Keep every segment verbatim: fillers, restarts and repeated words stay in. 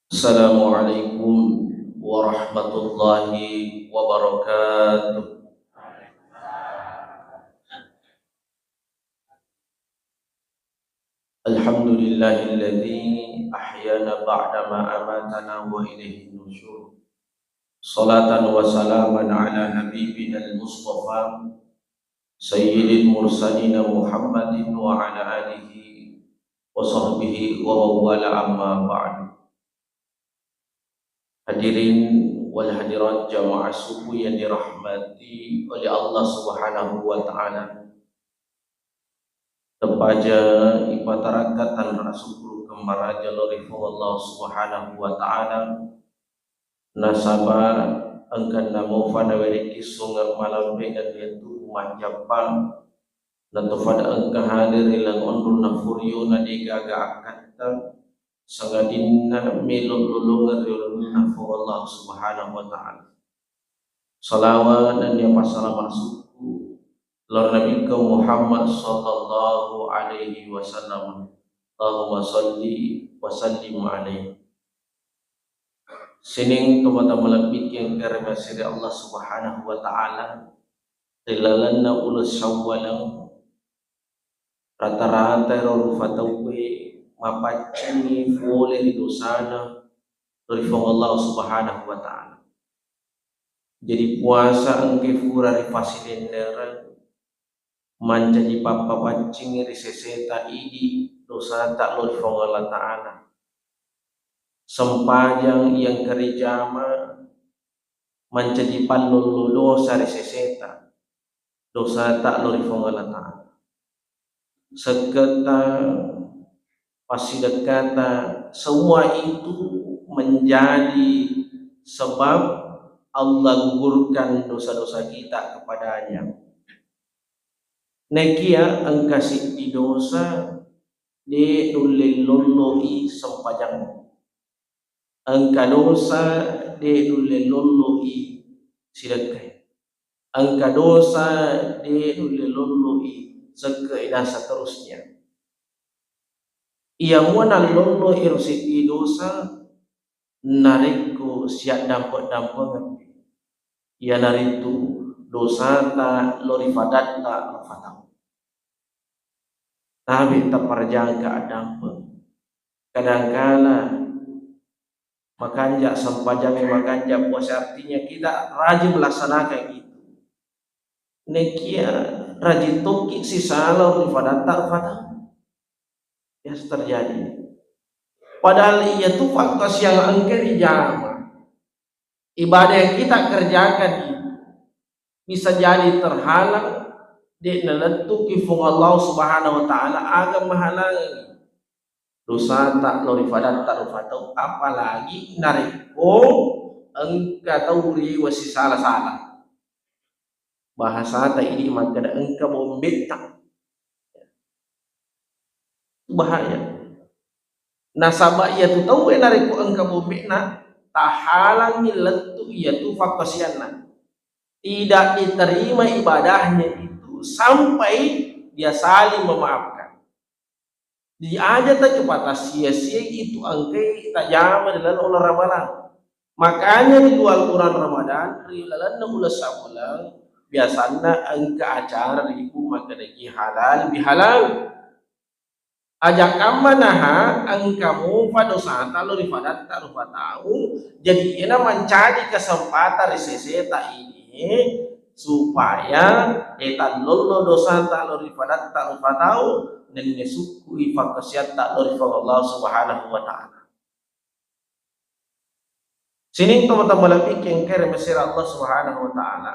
Assalamualaikum warahmatullahi wabarakatuh. Alhamdulillahilladzi ahyana ba'da ma amatana wa ilaihin nusyur. Salatan wa salaman ala habibina al-Mustafa Sayyidil mursalina Muhammadin wa ala alihi wa sahbihi wa mawwala, amma ba'du. Hadirin wal hadirat jamaah subuh yang dirahmati oleh Allah Subhanahu wa Ta'ala. Tepaja ipatarakka tanra sukkuru kemmaraja lao ri Puang Allah Subhanahu wa Ta'ala. Nasaba engkanna mofa nawerekki songe malampengeng riettuku majjappa, natopada engka hadir ri laleng onronna furiona degaga akkatta, sangadinna melo lolongeng ri olonna Puang Allah Subhanahu wa Ta'ala. Salawat nennia passalama sukku lao ri Nabikku Muhammad sallallahu alaihi wasallam. Allahumma salli wa sallim alaihi. Sining tomatoa malebbikeng engka ri masiri Allah Subhanahu wa Ta'ala, ri lalenna uleng Syawwaleng, rata-rata ero rufa tauwe mapaccingi fole ri dosana ri Puang Allah Subhanahu wa Ta'ala. Jadi puasa engke fura ri pasilennereng, mancaji pappapaccingi ri seseta idi dosata lao ri Puang Allah Ta'ala. Sempajang iya engka rijama mancaji pallollo dosa ri seseta dosata lao ri Puang Allah Ta'ala. Sekketa, passidekkata, semua itu menjadi sebab Allah gugurkan dosa-dosa kita kepadanya. Nekia engka siddi dosa de nulle lolloi sempajang. Engka dosa de nulle lolloi sidekkai. Engka dosa de nulle lolloi sekke'i dan seterusnya. Iya mua nallollo ero seddi dosa narekko siaddampe-dampengeng, iyanaritu dosata lao ri fadatta rufa tau. Tabe taparjangka addampeng. Kadangkala makanja sempajang, makanja puasa, artinya kita rajin melaksanakan itu. Nekia rajin tokki sisala ri fadatta rufa tau. Biasa terjadi. Padahal iya tu fakkasiang engka rijama. Ibadah yang kita kerjakan itu bisa jadi terhalang, de nalettuki Puang Allah Subhanahu wa Ta'ala, aga mahalangi dosata lao ri fadatta rufa tau, apalagi narekko engka tau riwa sisala-sala. Bahasata idi makkeda engka bombetta. Bahaya. Nasaba iyatu tauwe narekko engka bombena, tahalangi lettu iyatu fakkasianna. Tidak diterima ibadahnya itu sampai dia saling memaafkan. Jadi aja tacoba tassia-siai itu engkai tajama di laleng uleng Ramalang. Makanya di luar bulan Ramadan, ri lalenna uleng Syawal, biasanna engka acara riku makkedaki halal bihalal. Aja kamma naha engka mupa dosata lao ri fadatta rupa tau, jadi iyana mancaji kesempatan ri seseta ini supaya de tallollo dosata lao ri fadatta rupa tau, nennia sukkui fakkasiatta lao ri Puang Allah Subhanahu wa Ta'ala. Sining tomatoa malebbi'ku engkae ri mesera Allah Subhanahu wa Ta'ala.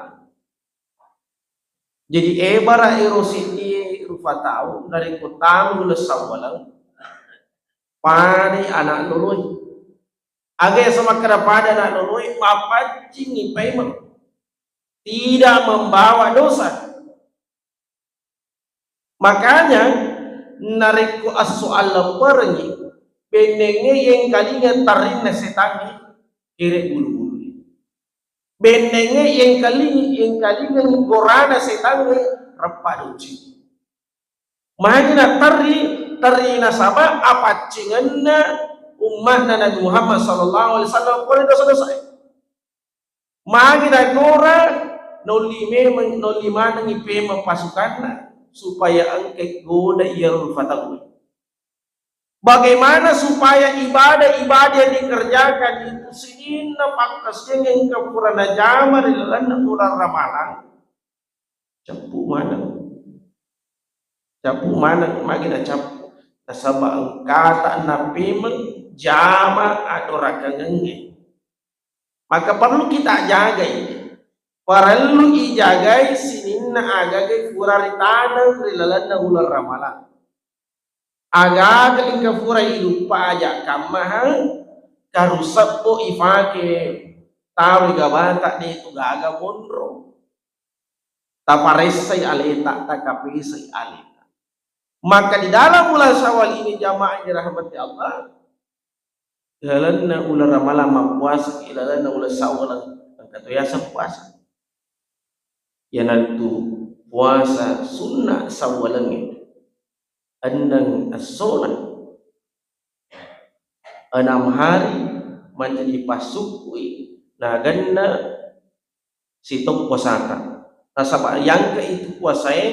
Jadi, ebara ero seddi rupa tau narekko tama uleng Sawwalang, padai ana loloi. Aga yaseng makkeda pada ana loloi? Mapaccingi paimeng, tidak membawa dosa. Makanya, narekko esso allepperengngi, bennengnge yengkalinga tarrinna setangnge, kere bulu-bulu. Bennengnge yengkalingi-, yengkalinga gorana setangnge, reppa doci. Magi naterri, terri nasaba apaccingenna umma'na Nabi Muhammad sallallahu alaihi wasallam pole dosa-dosa. Magi nakora naulli memeng, naulli manengngi pemeng pasukanna supaya engka goda iyaro rufa tauwe. Bagaimana supaya ibadah-ibadah yang dikerjakan itu sininna pakkasiwiang engka pura najama ri lalenna uleng Ramalang? Cappu maneng. Cappu maneng, magi nacappu? Nasaba engkata napemeng jama adorakengengnge. Maka perlu kita jagai. Parellu ijagai sininna agaga pura ritaneng ri lalenna uleng Ramalang. Agaga engka pura iduppa aja kammahang, karusebbo ifake taro gabata, de tu gaga monro. Taparessai aleta, takapesai aleta. Maka di dalam bulan Syawal ini, jamaah yang dirahmati Allah, ilalenna uleng Ramalang mappuasa, ilalenna uleng Syawal engka to yaseng puasa. Iyanaritu puasa sunna Syawalengnge, enneng essona, enam hari mancaji passukkui, nagenna sitaung puasata. Nasaba yangka itu puasae,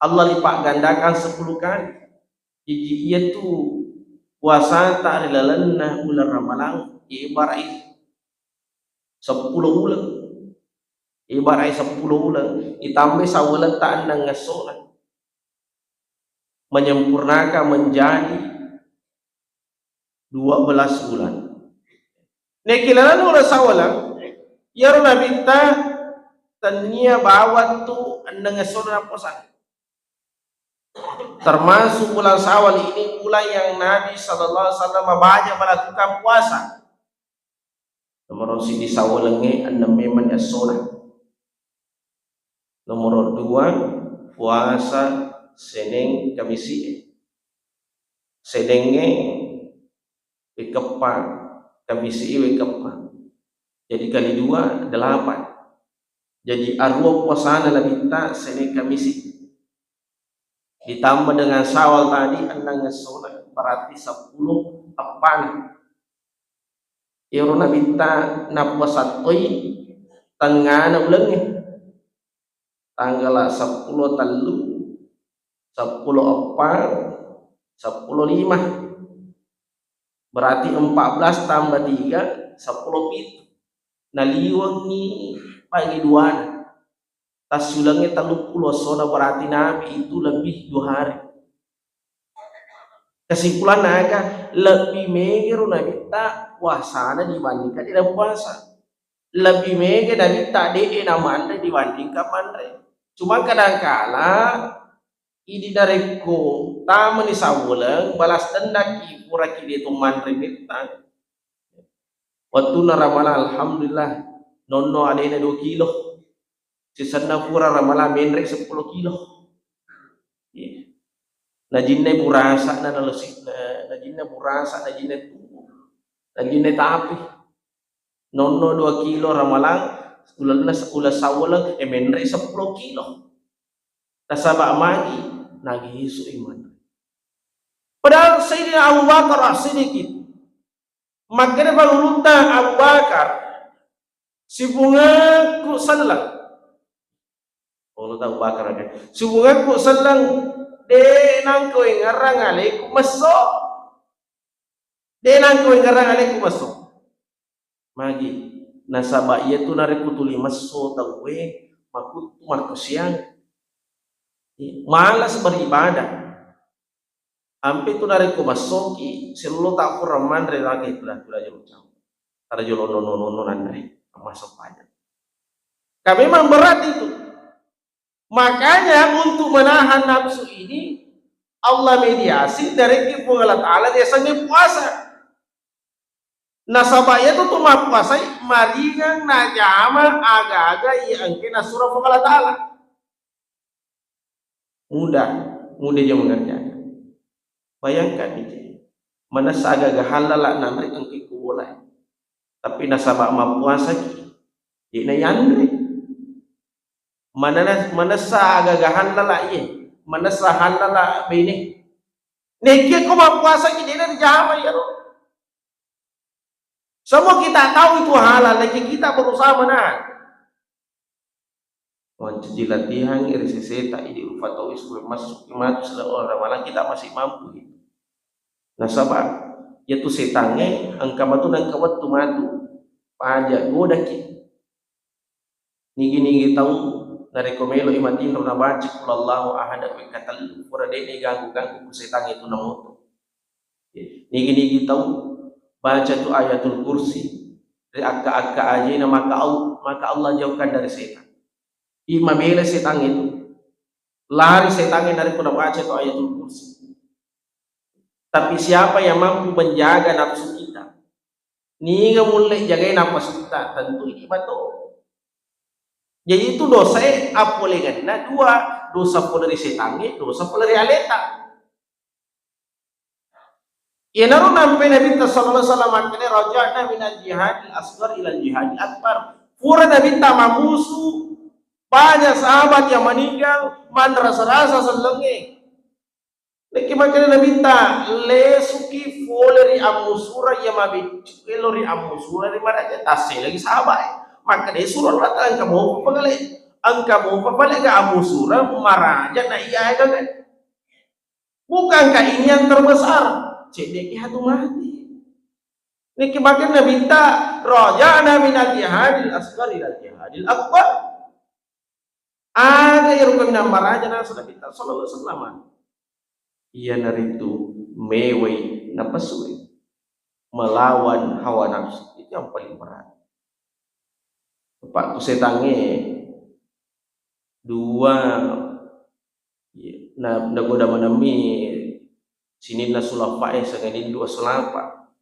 Allah lipaggandakan sepuluh kali. Jaji iyatu puasata ri lalenna uleng Ramalang, ibarai seppulo uleng. Ibarai seppulo uleng, itambai sawaletta enneng essona. Menyempurnakan menjadi dua belas bulan. Naekilaleng uleng Sawaleng, iyaro Nabitta tennia bawang tu enneng essona nappuasang. Termasuk bulan Syawal ini bulan yang Nabi sallallahu alaihi wasallam banyak melakukan puasa. Nomoro siji Sawalengnge enneng memeng essona. Nomoro dua, puasa Seneng Kamisi'e. Senengnge wekeppa, Kamisi'e wekeppa. Jadi kali dua, delapan. Jadi arua puasana Nabitta Seneng Kamisi. Ditambah dengan Syawal tadi, enneng essona, berarti seppulo eppana. Iyaro Nabitta nappuasa toi tengngana ulengnge, tanggala seppulo tellu, seppulo eppa, seppulo lima. Berarti empat belas tambah tiga, seppulo pitu. Naliwengngi pagi duana. Tassulengnge telluppulo essona, berarti Nabi itu lebih dua hari. Kesimpulanna aga? Lebbi megero Nabitta puasana dibandingkan de' napuasa. Lebbi mega Nabitta de'e namanre dibandingkan manre. Cuma kadangkala idi narekko tamani Sawwaleng, balas dendakki puraki de' to manre metta. Wettunna Ramalang, alhamdulillah, nonno alena dua kilo. Sisenna pura Ramalang menre seppulo kilo. Iya. Najinna burasa na nalosi, na-, najinna burasa, najinna tubu, najinna tapi. Nonno dua kilo Ramalang, ulenna se-, uleng Sawwaleng, eh, menre seppulo kilo. Nasaba magi, nagesu iman. Padahal Sayyidina Abu Bakar As-Siddiq, makkeda pangulutta Abu Bakar, sibungakku selleng. Pangulutta Abu Bakar, oke. Sibungakku selleng, de' nangko engngerang aleku messo. De' nangko engngerang aleku messo. Magi, nasaba iyatu narekko tuli messo tauwe, makuttu makkusiang. Malas beribadah. Ampe tu narekko massoki, sello tak kurang manre lagi tu dah, tu dah jolo cau. Tara jolo nono-nono nanre, masuk pajak. Nah, memang berat itu. Makanya untuk menahan nafsu ini, Allah mediasi dari Puang Allah Ta'ala dia sambil puasa. Nasaba iyatu tu mappuasai maringang najama aga-aga iya engke nasuro Puang Allah Ta'ala. Mudah, mudah je mengerjakan. Bayangkan ni je. Manessa aga-aga hallala nanre engke ku bola. Tapi nasaba mappuasaki, de' na yanre. Manana-, manessa aga-aga hallala iye, manessa hallala bene. Nekia ko mappuasaki de' na dijama iyaro. Semua kita tahu itu halal, lagi kita berusaha menahan. Mancaji latihan ri seseta idi rupa tau supaya masuk matu sedang orang malah kita masih mampu itu. Nasaba, yatu setangnge engka matu nengka wettu matu. Paja godaki. Nigi-nigi tau narekko melo i matinro nabaca qul huwallahu ahad wekka tellu, pura de'ni ganggu-ganggu ku setangnge tu namoto. Nigi-nigi tau baca tu Ayatul Kursi ri akka-akka ajena, maka au-, maka Allah jauhkan dari setan. I mabela setan itu. Lari setan narekko nabaca tu Ayatul Kursi. Tapi siapa yang mampu menjaga nafsu kita? Niga mulle jagai napasutta, tentu idi mato. Jadi itu dosae appolengenna dua, dosa pole ri setangnge, dosa pole ri aleta. Iyanaro nampe Nabitta sallallahu alaihi wasallam makkeda, "Raja'na minal jihadil asghar ilal jihadil akbar." Pura Nabitta mamusu, banyak sahabat yang meninggal, manrasa-rasa sellengnge. Nekke makkeda Nabitta, "Lesuki fole ri ammusura iya mabeccu, elo ri ammusura ri maraja." Tasse lagi sahabat e. Makkeda, "Suro rata engka mopa pagale, engka mopa pale ga ammusura maraja na iya gaga." Bukankah ini yang terbesar? Cedeki hatu mati. Niki makin Nabitta, "Raja'na minal jihadil asghar ilal jihadil akbar." Aga ero kaminang maraja nasaba Nabitta sallallahu alaihi wasallam. Iyanaritu mewai napasue melawan hawa nafsu. Itu yang paling berat. Pak, ku setangnge dua, iya, na, nagoda manemmi sininna sulafae sangadin dua sulafa.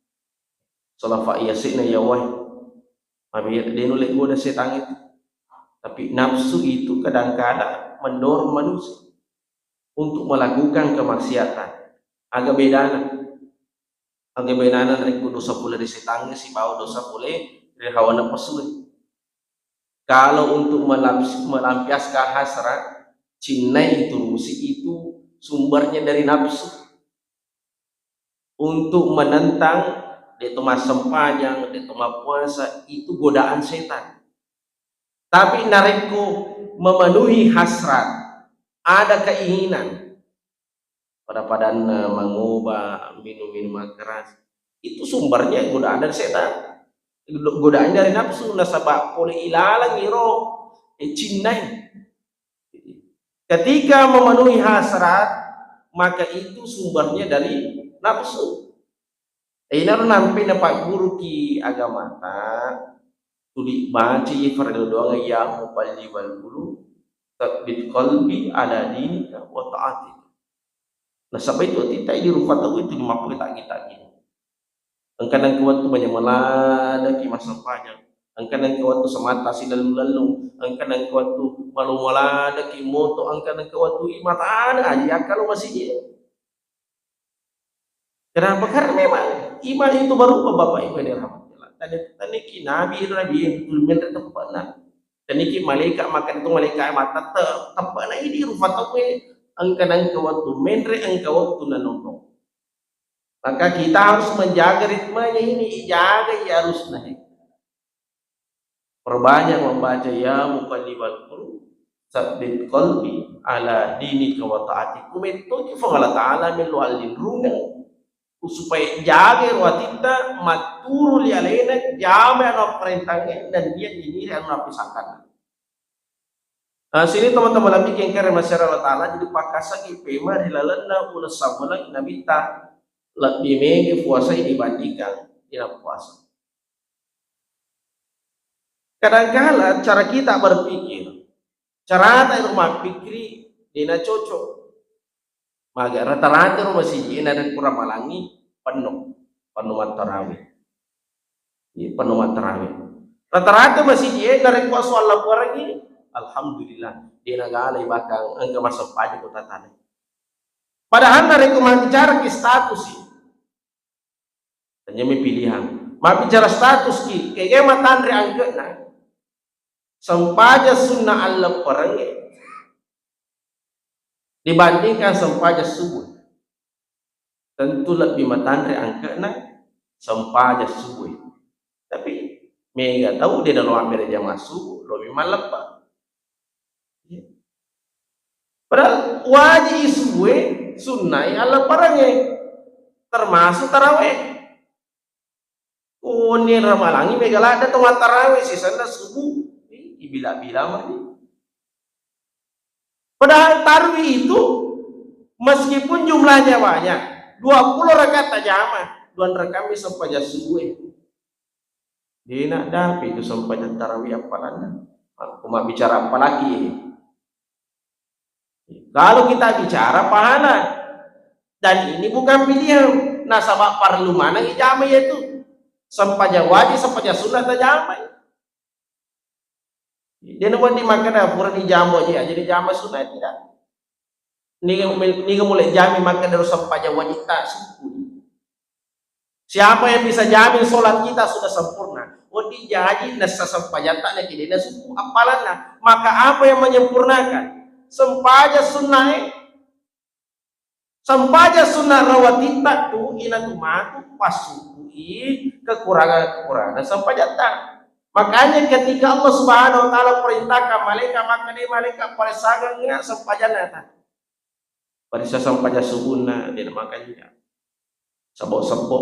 Sulafa iya se'na yawae. Mabeda, de nulle goda setan itu. Tapi nafsu itu kadang-kadang mendorong manusia untuk melakukan kemaksiatan. Aga bedana? Aga bedana narekko dosa pole ri setangnge sibawa dosa pole ri hawa napasue? Kalau untuk melamps-, melampiaskan hasrat, cinnai itu rusi itu sumbernya dari nafsu. Untuk menentang, de to massempajang, de to mappuasa, itu godaan setan. Tapi narekko memenuhi hasrat, ada keinginan, pada-padanna mangoba, minum-minuman keras, itu sumbernya godaan dari setan. Godaan dari nafsu, nasaba pole ilalang iro, eh, cinnai. Ketika memenuhi hasrat, maka itu sumbernya dari nafsu. Inaro nampe napagguruki agamata, tuli baca ye faradu doang, "Ya muqallibal qulub, tsabbit qalbi ala dinika wa ta'atik." Nasaba itu atitta idi rupa tau itu mappakita-kita. Engka nengka wettu manyameng ladeki massempajang. Engka nengka wettu semata silallu-lallu. Engka nengka wettu malomo ladeki moto. Engka nengka wettu imatana aja akkalo masigi. Kenapa? Karena memang iman itu berubah, Bapak Ibu yang dirahmati Allah. Tani, taniki nabi, nabi yang betul menre teppana. Taniki malaikat, maka itu malaikat mata te-, teppana ini rupa tau engka nengka wettu menre, engka wettu nanonno. Maka kita harus menjaga ritmenya ini, ijaga iya harusna. Perbanyak membaca, "Ya muqallibal qulub, tsabbit qalbi ala dinika wa ta'atik." Kumettoki Puang Allah Ta'ala melo allinrungeng, supaya jaga ro atitta, matturu li alena, jamai anu apparentangnge, dan dia nyiniri anu nappisangkanna. Nah, sini teman-teman lagi kengkere masyarakat Allah Ta'ala, jadi pakasaki pema ri lalenna uleng sabeleng Nabitta, lebbi mege puasai dibandingkan tidak puasa. Kadangkala cara kita berpikir, carata ero mappikiri dena cocok. Maga rata-rata ro masiji narekko ramalangi penno, penno mattarawe. Iya, penno mattarawe. Rata-rata masiji narekko aso allapuarengi, alhamdulillah, dena galai bahkan engka massempajang ko tatana. Padahal narekko mabbicara ki status, Tanyamai pilihan. Mabbicara status ki, kega matanre angke'na? Sempajang sunna allepperengnge dibandingkan sempajang subuh. Tentu lebbi matanre angke'na sempajang subuh. Mega tau de nalo ammere jama subuh, lomi malleppa. Padahal waji isue, sunnai allepperengnge, termasuk taraweh. Koni ramalangi mega ladde to mattarawe sisenna subuh, ibila-bila mani. Padahal tarwi itu meskipun jumlahnya banyak, dua puluh rakaat tajama, dua rakaat mi sempajang subuh. Dena dapi itu sempajang tarawih appalanna. Aku mabbicara apalagi ini. Kalau kita bicara pahala, dan ini bukan pilihan, nasaba parellu maneng ijama yaitu sempajang wajib, sempajang sunnah tajamai. Dena wedding makkeda pura dijama aja, jadi jama sunnah tidak. Niga, niga mulai jami makkeda ro sempajang wajib ta suku. Siapa yang bisa jamin sholat kita sudah sempurna? Wedding jaji nessa sempajatta na kidena suku appalanna. Maka apa yang menyempurnakan? Sempajang sunnah, eh? Sempajang sunnah rawatitta tu inatu matu passukkui kekurangan-kekurangan sempajatta. Makanya ketika Allah Subhanahu wa Ta'ala perintahkan malaikat, maka dia malaikat parissagang sempajanna ta. Paressa sempajang subuhna, de na makanja. Sebo-sebo.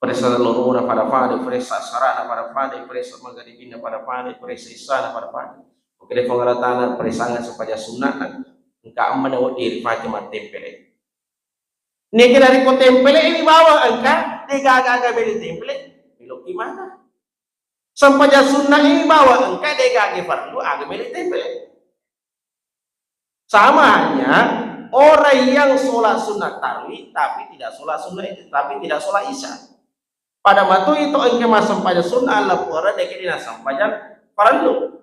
Paressa lorona pada-pada, paressa sarana pada-pada, paressa magaribina pada-pada, paressa isana pada-pada. Oke deh, pengeratana paressana sempajang sunnahna. Engka ammana wedding ripake mattempele. Neke dari ko tempele ini bawa engka, de gaga-gaga beli tempele, melo gimana? Sempajang sunnah ini bawa engka, de gaga fardu, aga beli tempele. Sama hanya orang yang sholat sunnah tarawih tapi tidak sholat sunnah itu, tapi tidak sholat isya. Pada matu itu engke massempajang sunnah Allah pura deke dina sempajang fardu.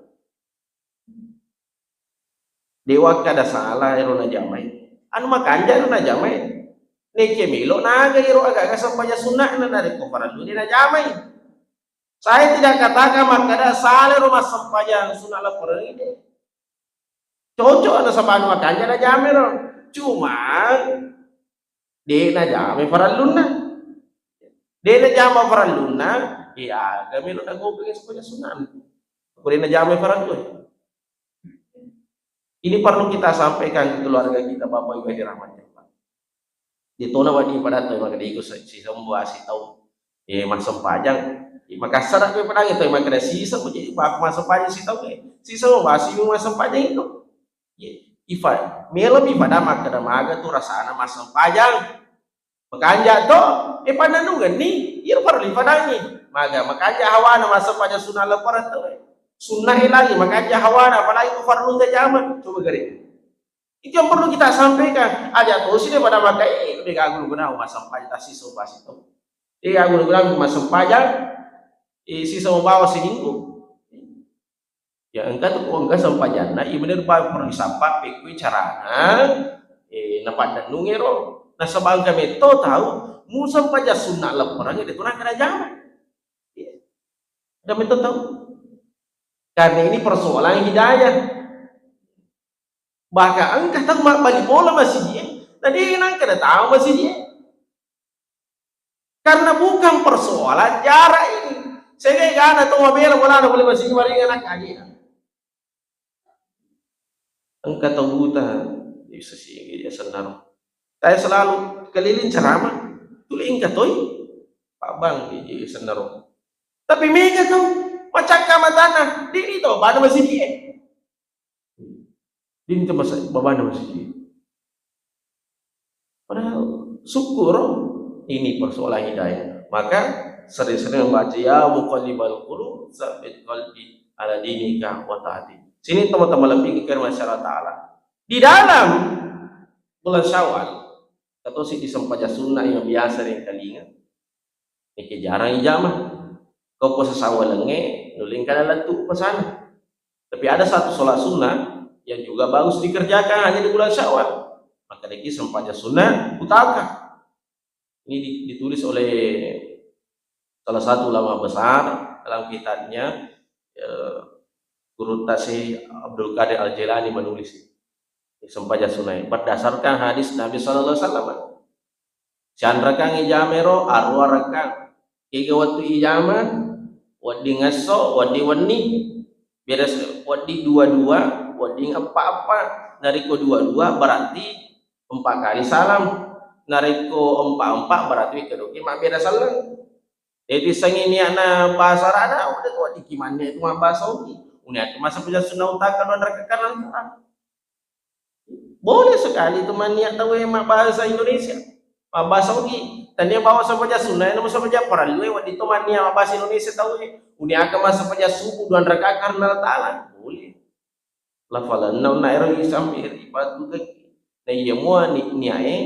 Dewa kada salah ero najamai. Anu makanja ero najamai. Neke melo naga ero aga-aga sempajang sunnah na dari ko fardu ni najamai. Saya tidak katakan makkeda salah ro massempajang sunnah laporan ini. Cocok ada sabanu makanja na jamai ro. Cuma de na jamai farallunna. De na jama farallunna, iya aga melo na gopeng sempajang sunnah. Ko de na jamai farallunna. Ini perlu kita sampaikan ke keluarga kita, Bapak Ibu yang dirahmati Allah. Di tona wadi pada tu maka diku si sembuh si tau eh massempajang. Di Makassar aku pada itu maka ada sisa jadi bak massempajang si tau eh. Sisa wasi massempajang itu. Ifa, melo mi pada makkeda maga tu rasana massempajang. Makanja to, eh pannennungenni, iyaro parellu ifadangi. Maga, makanja hawana massempajang sunnah laporan to. Sunnah lagi, makanja hawana, apalagi ko fardu tajama. Coba gare. Itu yang perlu kita sampaikan. Aja tosi daripada makai, eh, de gaga guna massempajang tasiso basi to. De gaga guna massempajang, eh, sisa membawa seminggu. Ya engka tu, engka sempajanna, iya bener ba perlu disappa pekkui carana, eh, napaddennungero. Nasaba engka metto tau, musempajang sunna leppereng de tu nakkeda jama. Iya. Ada metto tau. Karena ini persoalan hidayah. Bahkan engka tau mabbali bola masigi, tadi nangka datang masigi. Karena bukan persoalan jarak ini. Sehingga gana to mabela bolana boleh masigi maringan nak aja. Engka tau buta, bisa sigi ya senaro. Saya selalu keliling ceramah, tuli engka toi, Pak Bang, di senaro. Tapi mega tau, macakka matana, dini to, pada masigi. Dinta masa babana masigi. Padahal syukur ini persoalan hidayah. Maka sering-sering membaca ya muqallibal qulub tsabbit qalbi ala dinika wa taati. Sini teman-teman lebih ke masyarakat taala. Di dalam bulan Syawal, katosi di sempajang sunnah yang biasa ringkalinga. Neke jarang ijama. Kau puasa Syawal lengnge, nuling kada latu pasana. Tapi ada satu sholat sunnah yang juga bagus dikerjakan hanya di bulan Syawal. Maka deki sempajang sunnah utaka. Ini di- ditulis oleh salah satu ulama besar dalam kitabnya, eh, Guru Tasih Abdul Qadir Al Jailani menulis. Sempajang sunnah berdasarkan hadis Nabi sallallahu alaihi wasallam. Sianrakang ijama ero, arua rakang. Kega wettu ijama, wedding esso, wedding wenni. Beda se-, wedding dua-dua, wedding eppa-eppa. Narekko dua-dua berarti empat kali salam. Narekko empat-empat berarti wekka doki mabbeda selleng. Jadi sengi niatna bahasa Arabna, udah kok diki manne itu mabbahasa Ogi. Unia tu masa puja sunna utaka don raka karena Boleh sekali tu manniat tauwe mabbahasa Indonesia, mabbahasa Ogi. Tania bawa sampaja sunna, namu sampaja parallu, wedding to manniat mabbahasa Indonesia tauwe. Unia aga masa sampaja subuh dua rakaat karena Allah Ta'ala. Boleh. Lafalanna onna ero sampai ri batu kaki. Na iya mua ni-, niae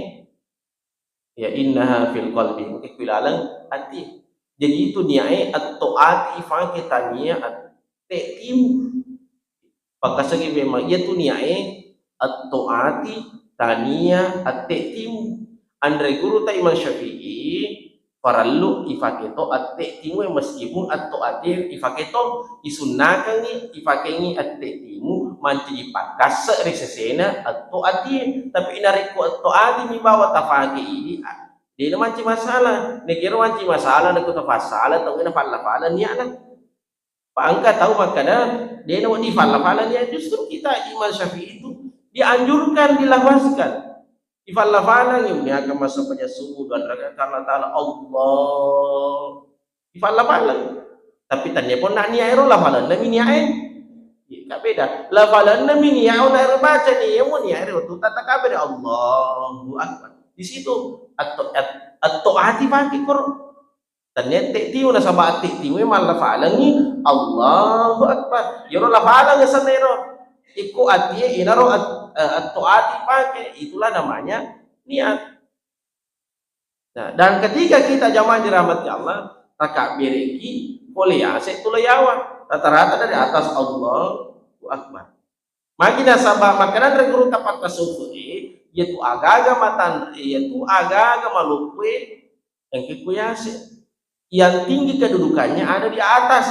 Ya, innaha fil qalbi, engka ku laleng ati. Jadi itu niae at-taati ifake tania at-, te'timu. Pakasagi memang iya tu niae at-taati tania at-te'timu. Anre guru ta Imam Syafi'i, farallu ifake to at-te'timu, meskipun at-taati ifake to, isunnakangi ifakengi at-te'timu mancaji pakkasse ri sesena at-taati. Tapi narekko at-taati mi bawa tafake idi, ah, dena manci masalah. Nekiro manci masalah, naku tafassala tau na falla-falla niatna. Pa engka tau makkada, dena wedding falla-falla niat. Justru kita Imam Syafi'i itu dianjurkan, dilafazkan. Ifalla-fallangi, unia aga masa paja subuh dan rakaat karena Ta'ala Allah. Ifalla-fallang. Tapi tania pun nak niat ero lafalanna mi niat e. Iya, ka beda. Lafalanna mi niat, oh, nak ero baca ni, ya, mau niat ero tu tata kabeh Allahu Akbar. Di situ atau at-, at-taati pakai koro. Tania te'timu nasaba te'timu mallafalangi Allahu Akbar. Yero lafalang senero. Iko atie inaro at-, eh, at-taati pakai. Itulah namanya niat. Nah, dan ketika kita jamaah dirahmati Allah, takabbereki, pole yase tu lo yawa. Rata-rata dari atas Allahu Akbar. Magi nasaba makanan re guru tapatta suku e, yaitu agaga matan, yaitu agaga malukue, engke ku yase. Yang tinggi kedudukannya ada di atas.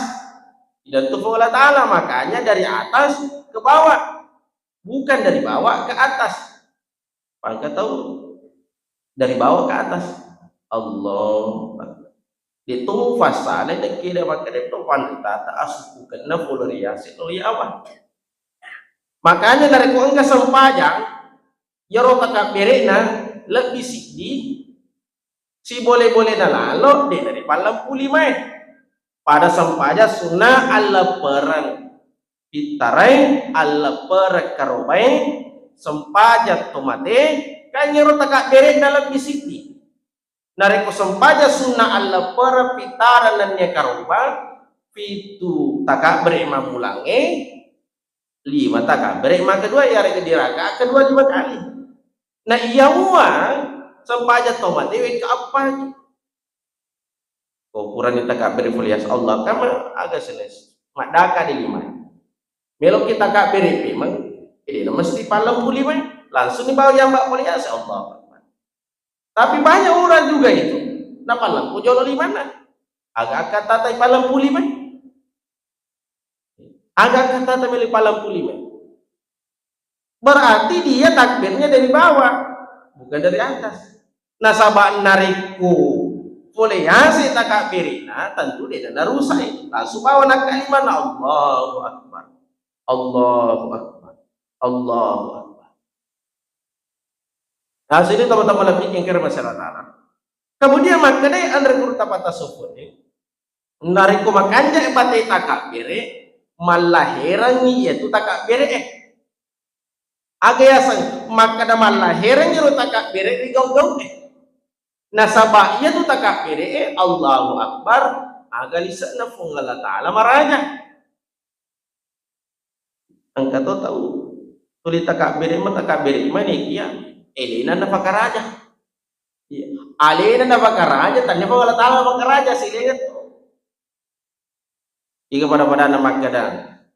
Dan tu Allah Ta'ala, makanya dari atas ke bawah. Bukan dari bawah ke atas. Pangka tau dari bawah ke atas. Allahu Akbar. Dia tunggu fasale dan kira maka dia tu pandita tak asuku kena full reaksi tu ya apa. Makanya dari ku engka sempajang, yaro takabbere'na lebbi siddi, sibole-bolena lalo, de' naripallempu limae. Pada sempajang sunna alleppereng pittarai, alleppereng karobae, sempajang to mate, kan yaro takabbere'na lebbi siddi. Narekko sempajang sunna alleppereng pittara nennia karoba, pitu takabbere mammulangnge, lima takabbere makkedua, yarega di rakaat kedua lima kali. Na iya mua sempajang to mate wekka appaki. Ko purani takabbere full yas Allah, kama aga senes. Maddaka di lima. Melo kita kabbere memang, jadi mesti pallempu lima. Langsung dibawa jamba full yas Allah. Tapi banyak orang juga itu, napallempu jolo limanna. Aga akkatata ipallempu lima? Aga akkatata melo ipallempu lima? Berarti dia takbirnya dari bawah, bukan dari atas. Nasaba narekko pole yase takabberena, tentu de' narusai. Langsung bawa nakka limanna, Allahu Akbar. Allahu Akbar. Allahu Akbar. Nah, sini teman-teman lebih kira masalah tanah. Kemudian makanya anre guru tapatta suku ini, narekko makanja bate takabbere, mallaherangi yaitu takabbere e. Aga yaseng makkada mallaherangi ro takabbere ri gau-gau e. Nasaba iya tu takabbere e, Allahu Akbar, aga lise'na Puang Allah Ta'ala maraja. Engka to tau tuli takabbere ma, takabbere mani kia, elena nafakaraja. Iya. Alena nafakaraja, tania Puang Allah Ta'ala nafakaraja, silenga to. Iga pada-pada na makkada,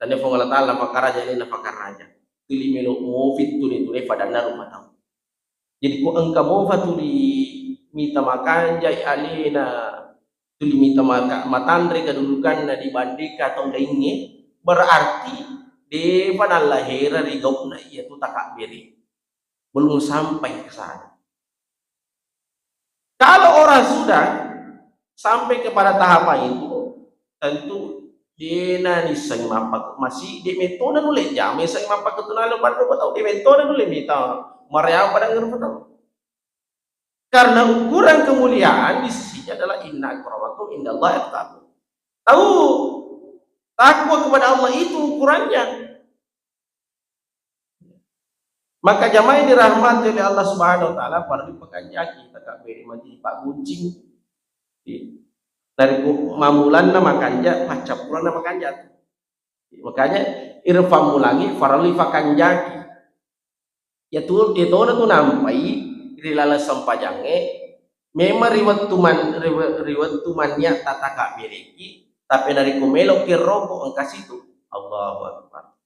tania Puang Allah Ta'ala nafakaraja, elena nafakaraja. Tuli melo mofi tuli tuli padanna rumah tau. Jadi ko engka mofa tuli mita makanjai alena, tuli mita maka-, matanre kedudukanna dibandingkan tau laingnge, berarti depa nallahera ri gau'na iya tu takabbere. Belum sampai ke sana. Kalau orang sudah sampai kepada tahapan itu, Tentu dena nissengi mappake masih de metona nulle jame sengi mappake tunalo pada rupa tau, de metona nulle mita mareang pada rupa tau. Karena ukuran kemuliaan di sisinya adalah inna akramakum indallahi atqakum. Tahu, takwa kepada Allah itu ukurannya. Maka jamaah yang dirahmati oleh Allah Subhanahu wa Ta'ala, perlu pakanjaki, takabbere mati paguncing. Dari mamulanna makanja, paccappuranna makanja. Makanya, iro fammulangi farallu ifakanjaki. Yatu, yatona tu nampai ri laleng sempajangnge, memang ri wettu man-, ri we-, ri wettu mannia tatakabbereki, tapi narekko meloki roko engka situ, Allahu Akbar.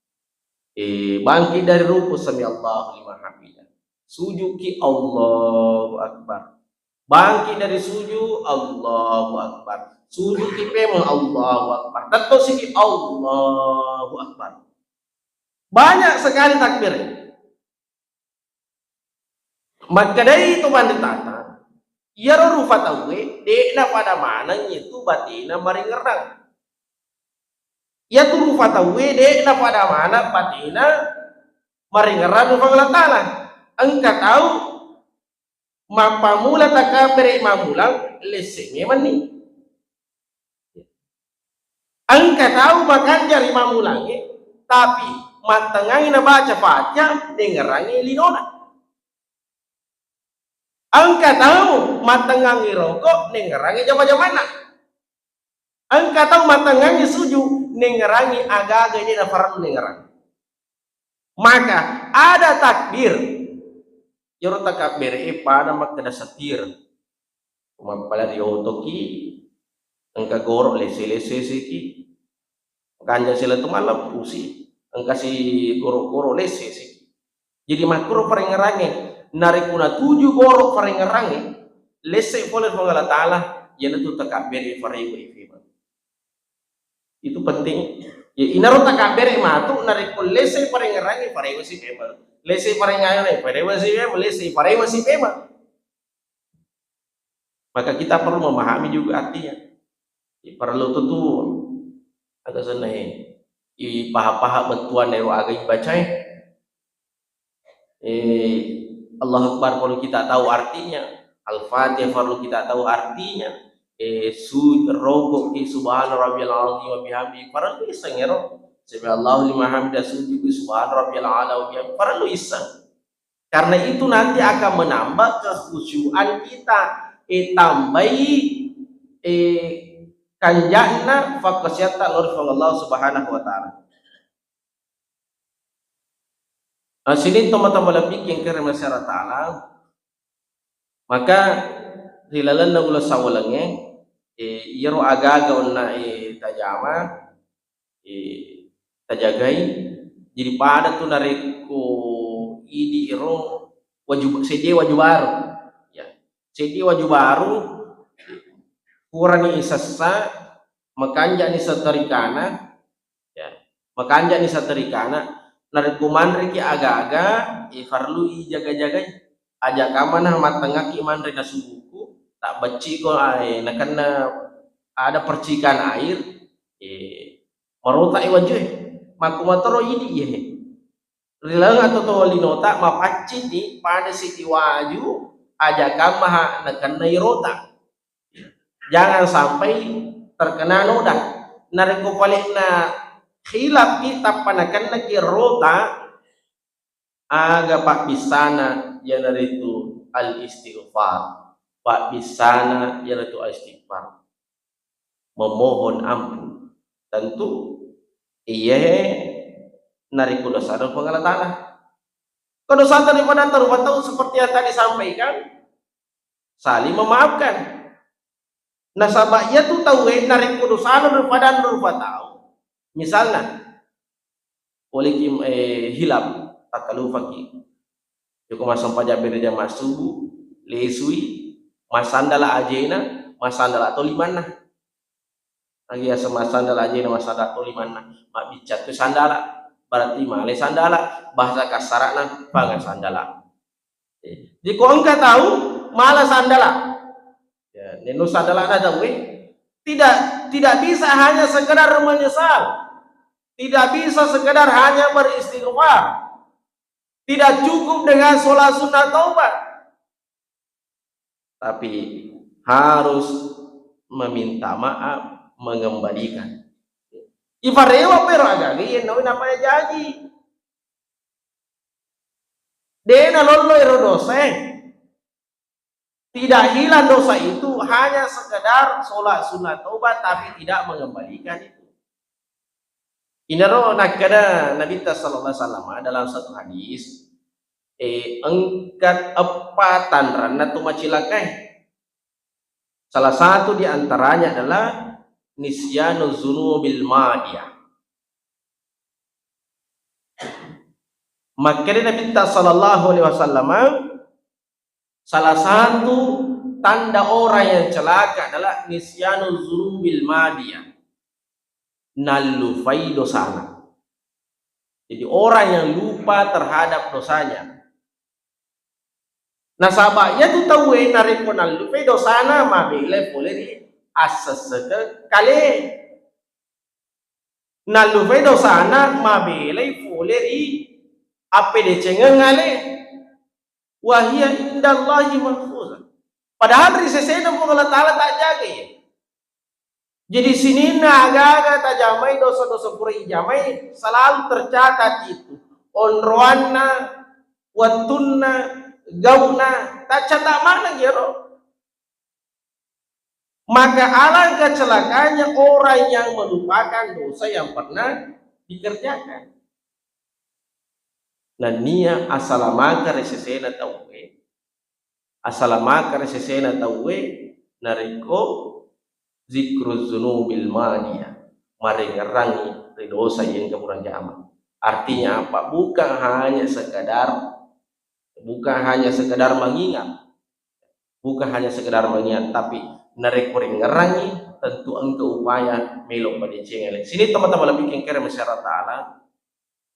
Eh, bangkit dari ruku, sami Allahu liman hamidah. Sujuki, Allahu Akbar. Bangkit dari sujud, Allahu Akbar. Sujuki pemeng, Allahu Akbar. Tettosiki, Allahu Akbar. Banyak sekali takbir. Makkedai to panritata, iyaro rufa tauwe de'na pada maneng itu batena maringerrang. Iyatu rufa tauwe de'na pada maneng batena maringerrang ri Puang Allah Ta'ala. Engka tau mappamula takabbere mammulang, lesse memenni. Engka tau makanja ri mammulangnge, tapi mattengngangi nabaca Fatihah, dengerangngi linona. Engka tau mattengngangi roko, dengerangngi jama-jamanna. Engka tau mattengngangi suju, nengngerangngi aga-aga de naparellu nengngerang. Maka ada takbir. Iyaro takabbere'e pada makkeda satir. Mappala ri otoki, engka goro lesse-lesse siki. Kanja sila tu malleppusi, engka si goro-goro lesse siki. Jadi makkuro parengngerangnge, narekko natuju goro parengngerangnge, lesse pole ri Puang Allah Ta'ala, iyanatu takabbere farewe fema. Itu penting. Ya, inaro takabbere matu, narekko lesse parengngerangnge, farewe si fema. Lesse parengngerangnge, farewe si fema. Lesse farewe si fema. Maka kita perlu memahami juga artinya. Parellu tutu aga senna he, ipaha-paha bettuanna ero aga ibacae. Eh, Allahu Akbar perlu kita tahu artinya. Al-Fatihah perlu kita tahu artinya. Eh, su-, roko ki subhana rabbiyal azim wa bihamdi, parellu isseng ero. Sami Allahu liman hamidah, sujud ki subhana rabbiyal a'la wa bihamdi, parellu isseng. Karena itu nanti akan menambah kekhusyuan kita. Eh, tambai, eh, kanja'na fakkasiatta lao ri Puang Allah Subhanahu wa Ta'ala. Ah, sining tomatoa malebbi engka ri masyarakat Ta'ala, maka ri lalenna uleng sawwalengnge, eh, iyaro aga-aga onna, eh, tajama, eh, tajagai. Jadi pada tu narekko idi ero waju, seddi waju baru. Ya. Seddi waju baru, purani isessa, makanjani setrikana, ya, makanjani setrikana, narekko manreki aga-aga, eh, farlu ijaga-jagai. Aja kamana mattengngaki manre nasubuku, tabbecciko, eh, nakenna ada percikan air, eh, marotai wajue. Makkumatoro idi iye. Ri laleng atuo-tuo linota mapacciti pada siddi waju, aja kammaha nakenna irota. Jangan sampai terkena noda. Narekko pale'na khilafki tappa nakennaki rota, aga pabbissana, iyanaritu al-istighfar. Pabbissana iyanaritu al-istighfar. Memohon ampun. Tentu iyae narekko dosana Puang Allah Ta'ala. Ko dosata daripada rupa tau seperti yang tadi sampaikan, saling memaafkan. Nasaba iyatu tauwe narekko dosana daripada rupa tau, misalna, poleki, eh, hilap, takkalupaki. Joko massempajang berjamaah subuh, lesui, massandala ajena, massandala to limanna. Agi asa massandala ajena, massandala to limanna. Mabbicara tu sandala, berarti male sandala, bahasa kasarana, pangan sandala. Eh, jiko engka tau mala sandala. Ya, nenu sandalana tauwe, Tidak, tidak bisa hanya sekedar menyesal. Tidak bisa sekedar hanya beristighfar. Tidak cukup dengan sholat sunnah taubat. Tapi harus meminta maaf, mengembalikan. Iparewa pero agaga iye nawi napaya jaji. De nalollo ero dosa e. Tidak hilang dosa itu hanya sekedar sholat sunnah taubat tapi tidak mengembalikan itu. Inaro nakkeda Nabitta sallallahu alaihi wasallam dalam satu hadis, eh, engka eppa tanranna tu macilakai. Salah satu di antaranya adalah nisyanu zunubil madiyah. Makkeda Nabitta sallallahu alaihi wasallam, salah satu tanda orang yang celaka adalah nisyanu zunubil madiyah. Nallufai dosana. Jadi orang yang lupa terhadap dosanya. Nasaba iyatu tauwe narekko nallufai dosana mabelai pole ri assesseke kale. Nallufai dosana mabelai pole ri appedecengeng ale. Wa hiya indallahi mahfuzah. Padahal ri sesena Puang Allah Ta'ala tajjaga iya. Jadi sininna aga-aga tajamai, dosa-dosa pura ijamai selalu tercatat itu. Onroanna, wettunna, gau'na, taccatat maneng iyaro. Maka alangkah celakanya orang yang melupakan dosa yang pernah dikerjakan. Nennia asalamaka ri sesena tauwe, asalamaka ri sesena tauwe narekko zikruz zunubil madiyah, marengngerangi ri dosa yang kamu jama. Artinya apa? Bukan hanya sekadar, bukan hanya sekadar mengingat, bukan hanya sekedar mengingat, tapi narekko rengngerangi, tentu engka upaya melo madeceng ale. Sini teman-teman lebih kengkere masyarakat Ta'ala.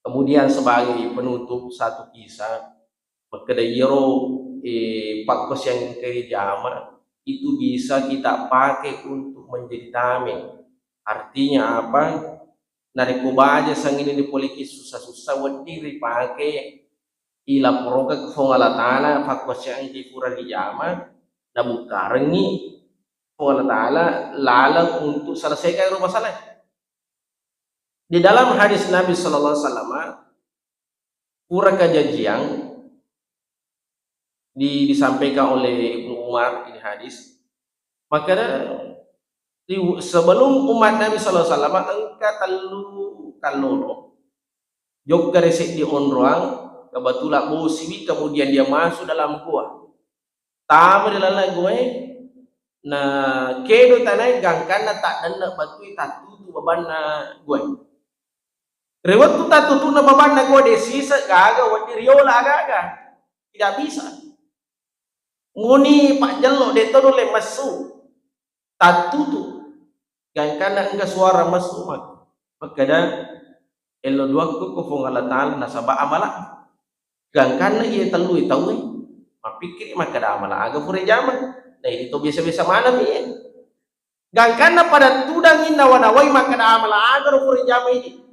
Kemudian sebagai penutup satu kisah, makkeda iyaro, eh, pakkosiang engka rijama itu bisa kita pakai untuk menjadi tameng. Artinya apa? Narekko baja sangini dipoleki susah-susah, wedding ripake ilaporoka ke Puang Allah Ta'ala, pakkosiang engka pura rijama, nabukkarengngi Puang Allah Ta'ala laleng untuk selesaikan rumah masalah. Di dalam hadis Nabi sallallahu alaihi wasallam, pura kajajiang di-, disampaikan oleh Ibnu Umar ini hadis, maka di-, sebelum umat Nabi sallallahu alaihi wasallam engka tellu kallolo jokka ri seddi onroang, kebetulan bosiwi, kemudian dia masuk dalam gua. Tama ri laleng goe, na kedo tanae gangkanna taddenne batui tattutu babanna goe. Ri wettu tattutuna babanna goe de siseng gaga wedding riola agaga. Tidak bisa. Muni pajjello de to nulle messu. Tattutu. Gangkanna engka suara messu mak-, makkeda, "Ello duakku ko Puang Allah Ta'ala nasaba amala." Gangkanna iye tellui tauwe, mappikkiri makkeda, "Amala aga pura jama?" Nah, ini to biasa-biasa maneng iye. Gangkanna pada tudangi nawa-nawai makkeda, "Amala aga ro pura jama ini?"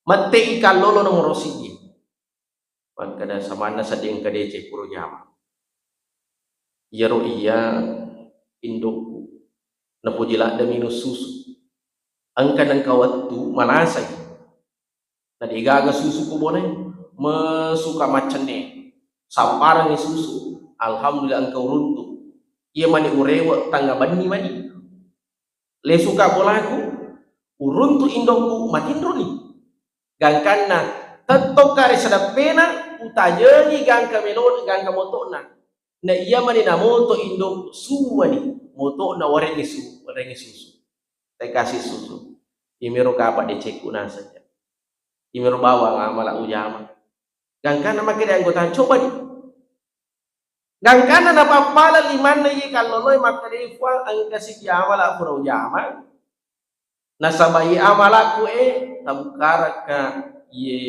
Mette'i kallolo nomoro siddi. Makkeda samanna sedding engka deceng pura jama. Iyaro iya indokku. Napoji ladde minung susu. Engka nengka wettu manasai. Na degaga susu ko bola e. Mesuka maccenne. Sapparengngi susu. Alhamdulillah engka uruntu. Iya mani urewe tengnga benni mani. Lesuka bolaku, uruntu indokku matinroni. Gangkanna tettokka ri sedeppena, utajengi gangka melo-, gangka moto'na. Na iya mani namoto indokku, suwani moto'na warengngi su-, warengngi susu. Tekasi susu. Imiro kapa decekku naseng. Imiro bawang amala ujama. Gangkanna makkeda anggota, coba di. Gangkanna napappala limanna iye kalloloe makkeda, "Puang, engka siji amala pura ujama. Nasaba iye amalakku e, tabukkarakka iye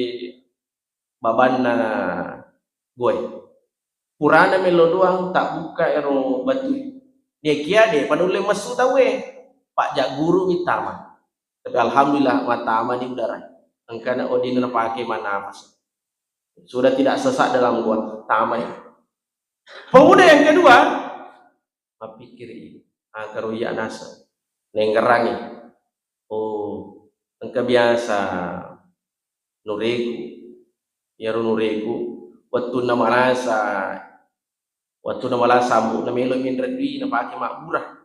babanna goe. Purana melo doang, tabbukka ero batue. Nekia depa nulle messu tauwe, pajak guru mi tama. Tapi alhamdulillah, mattamani udara. Engkana odina napake manafas. Sudah tidak sesak dalam gua, tamai. Pemuda yang kedua, mappikkiri, engka ro iya naseng. Nengngerangi. Oh, engka biasa nureku. Iyaro nureku, wettunna malasa, wettunna malasa ambo'na melo minreng dui napake mabbura.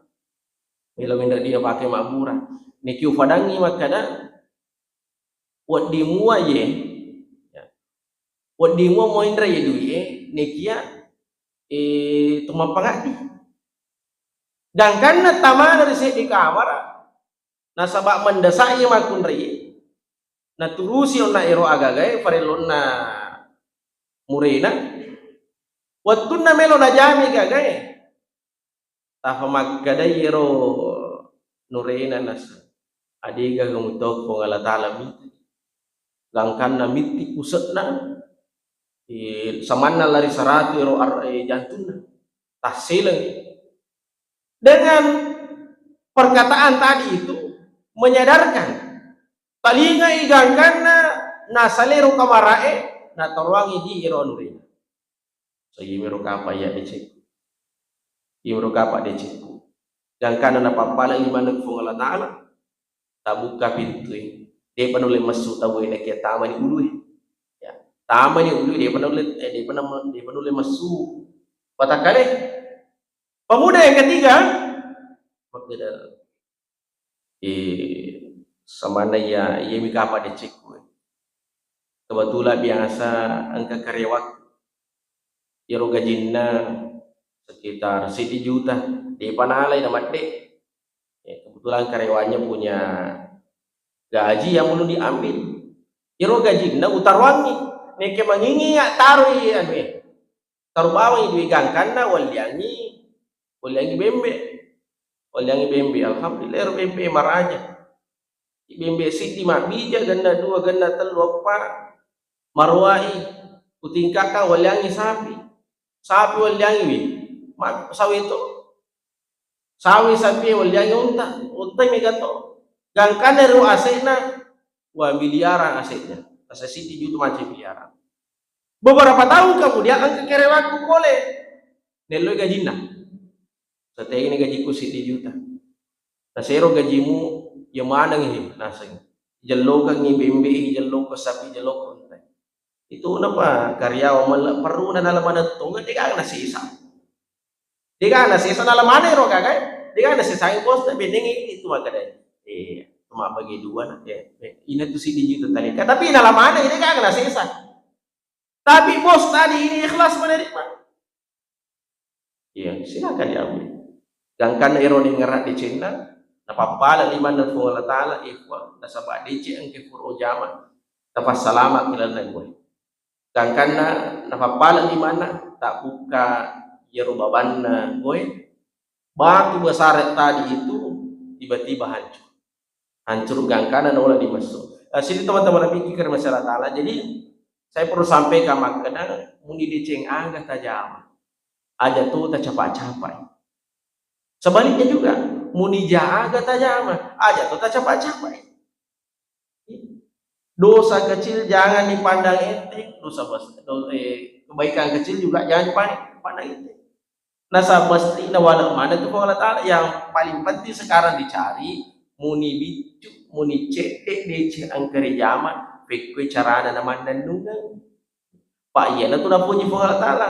Melo minreng dui napake mabbura. Niki ufadangngi makkeda, wedding mua ye, ya. Wedding mua moinreng ye dui'e, nekia, eh, tumappangaddi. Gangkanna tamana ri seddi kamara, nasaba mendesak ye makkunrai, naturusi onna ero agagae, farellonna murena. Wettunna melo najami gagae, tafa makkedai ero nurena naseng, adega kamu tau Puang Allah Ta'ala mita. Gangkanna mitti puse'na, eh, samanna lari saratu ero ar-, eh, jantunna. Tasseleng. Dengan perkataan tadi itu menyadarkan, talingai gangkanna nasalero kamarae, nataroangi di ero nurena. So, iyemiro kapa iya decekku. Iyemiro kapa decekku. Gangkanna napappalai maneng Puang Allah Ta'ala, tabukka pintue. Depa nulle messu tauwe nakia tamani ulue. Ya, tamani ulue, depa nulle, eh, depa nam-, depa nulle messu. Watakkale. Pemuda yang ketiga, makkeda, eh, samanna iya, iyemi kapa decekku. Kebetulan biasa engka karyawan. Iyaro gajinna sekitar seddi juta, depa nalai na madde. Ya, kebetulan karyawannya punya gaji yang belum diambil. Iyaro gajinna utaroangngi, nekke mangingi ya taroi anu e. Taru bawangi dui gangkanna, walliangi, walliangi bembe. Walliangi bembe, alhamdulillah, ero bembe maraja. Bembe siddi mabbija, genna dua, genna tellu, eppa, maroai, kutingkakka walliangi sapi. Sapi walliangi wi, ma-, sawe to. Sawi sapi walliangi unta, unta mega to. Gangkanna ero ase'na, wah, miliaran ase'na. Asa siddi juta macam miliaran. Beberapa tahun kemudian engka karyawanku pole. Nelloi gajinna. Sateini gajiku siddi juta. Nasero gajimu, ya maneng he, naseng. Jellokengi bembe, jelloko sapi, jelloko unta. Itu napa karyawan melle perruna nala manettonge, degaga nasesa. Degaga nasesa nala maneng ro gaga, degaga nasesa bos, tapi benengi itu makkeda, eh, cuma bagi dua na, eh, eh, ina tu siddi juta tadi. Tapi nala maneng, degaga nasesa. Tapi bos tadi ini ikhlas menerima. Iya, silakan diambil. Gangkanna ero nengngera decenna, napappala limanna Puang Allah Ta'ala, ikhwa, nasaba deceng engke pura jama, tapassalama ki lalenna goe. Gangkanna napappala limanna, tabbukka iyaro babanna goe, batu besar tadi itu tiba-tiba hancur. Hancur gangkana naola di messu. Eh, sini teman-teman nabikkiri masalah Ta'ala. Jadi, saya perlu sampaikan makkeda, muni deceng aga tajama, aja to tacapa-capai. Sebaliknya juga, muni ja aga tajama, aja to tacapa-capai. Dosa kecil jangan dipandang enteng, dosa besar, do-, eh, kebaikan kecil juga jangan dipandang, pandang enteng. Nasaba mesti nawale maneng tu Puang Allah Ta'ala. Yang paling penting sekarang dicari, muni biccu, muni cedde, deceng engka rijama, pekkoi carana namannennungeng. Pa iyana tu napuji Puang Allah Ta'ala.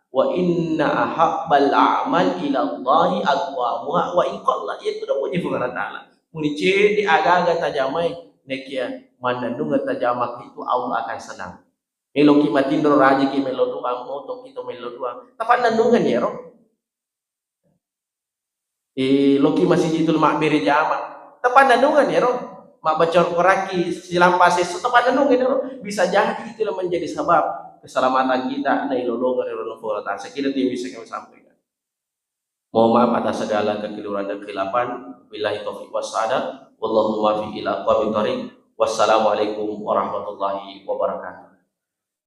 Wa inna ahabbal a'mal ila Allahi adwamuha wa in qalla. Iya tu napuji Puang Allah Ta'ala. Muni cedde aga-aga tajamai, nekia mannennungeng tajama itu Allah akan senang. Meloki matinro, rajiki melo doang, motoki to melo doang. Tapannennungeng ero. Eh, loki masiji tu mabbere jama. Tapannennungeng ero. Mabbaca Al-Qur'anki silampa sesso, tapannennungeng ero. Bisa jadi itu menjadi sebab keselamatan kita nailolongeng ero Puang Allah Ta'ala. Saya kira itu yang bisa kami sampaikan. Mohon maaf atas segala kekeliruan dan kekhilafan. Billahi taufiq was sa'adah. Wallahu muwaffiq ila aqwamit thariq. Wassalamualaikum warahmatullahi wabarakatuh.